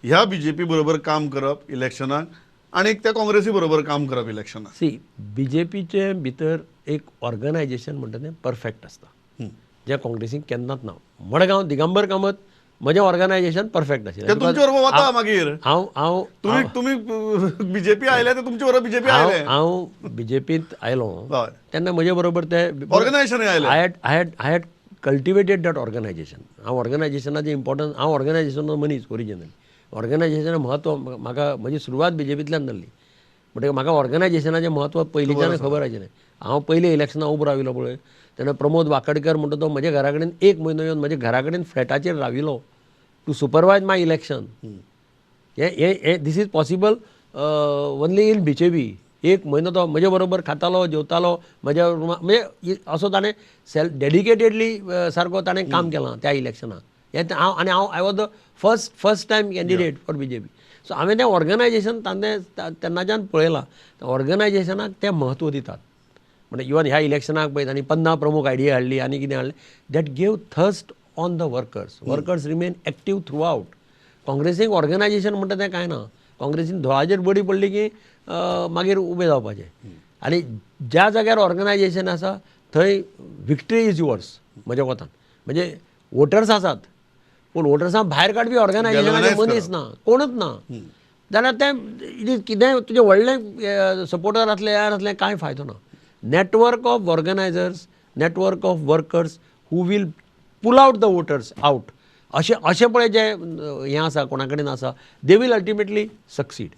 ह्या बीजेपी बरोबर काम करप इलेक्शनाक आनी त्या काँग्रेसी बरोबर काम करप इलेक्शनाक? सी, बीजेपीचे भितर एक ऑर्गनायजेशन म्हणटा तें परफेक्ट आसता, जें काँग्रेसीक केन्नाच ना. मडगांव दिगंबर कामत म्हजें ऑर्गनायजेशन परफेक्ट आशिल्लें. तुमचे बरोबर वता मागीर हांव हांव तुमी बीजेपी आयले ते तुमचे बरोबर बीजेपी आयले. हांव बीजेपींत आयलो तेन्ना म्हजे बरोबर ते ऑर्गनायजेशन आयले. I had cultivated that organisation. हांव ऑर्गनायजेशनाचें इम्पॉर्टन्स, हांव ऑर्गनायजेशनाचो मनीस ओरिजिनली. ऑर्गनायजेशनाचें म्हत्व म्हाका, म्हजी सुरवात बीजेपींतल्यान जाल्ली, म्हणटकीर म्हाका ऑर्गनायजेशनाचें म्हत्व पयलींच्यान खबर आशिल्लें. हांव पयलीं इलेक्शनाक उबो राविल्लो पळय तेन्ना प्रमोद वाकडकर म्हणटा तो म्हज्या घरा कडेन एक म्हयनो येवन म्हज्या घरा कडेन फ्लॅटाचेर राविल्लो टू सुपरवायज माय इलेक्शन. हे this is possible only in BJP. एक म्हयनो तो म्हजे बरोबर खातालो, जेवतालो म्हज्या रुमा, म्हणजे असो ताणें सेल्फ डेडिकेटेडली सारको ताणें काम केलां त्या इलेक्शनाक. हें हांव आनी हांव I was the first time candidate for BJP. So हांवें तें ऑर्गनायजेशन तांणे तेन्नाच्यान पळयलां, ऑर्गनायजेशनाक तें म्हत्व दितात. म्हणजे इवन ह्या इलेक्शनाक पळय तांणी 50 प्रमुख आयडिया हाडली आनी कितें हाडलें, that gave thrust on the workers. Workers remain active throughout. काँग्रेसीक ऑर्गनायजेशन म्हणटा तें कांय ना. काँग्रेसीन धोळाचेर बडी पडली की मागीर उबें जावपाचें. आनी ज्या जाग्यार ऑर्गनायजेशन आसा थंय विक्ट्री is yours म्हज्या कोतान. म्हणजे वोटर्स आसात पूण वोटर्सां भायर काडपी ऑर्गनायजेशनाचे मनीस ना, कोणूच ना, जाल्यार तें कितेंय तुजें व्हडलें सपोर्टर आसलें यार आसलें कांय फायदो ना. Network of organisers, network of workers who will pull out the voters out, अशें अशें पळय जें हें आसा कोणा कडेन आसा, they will ultimately succeed.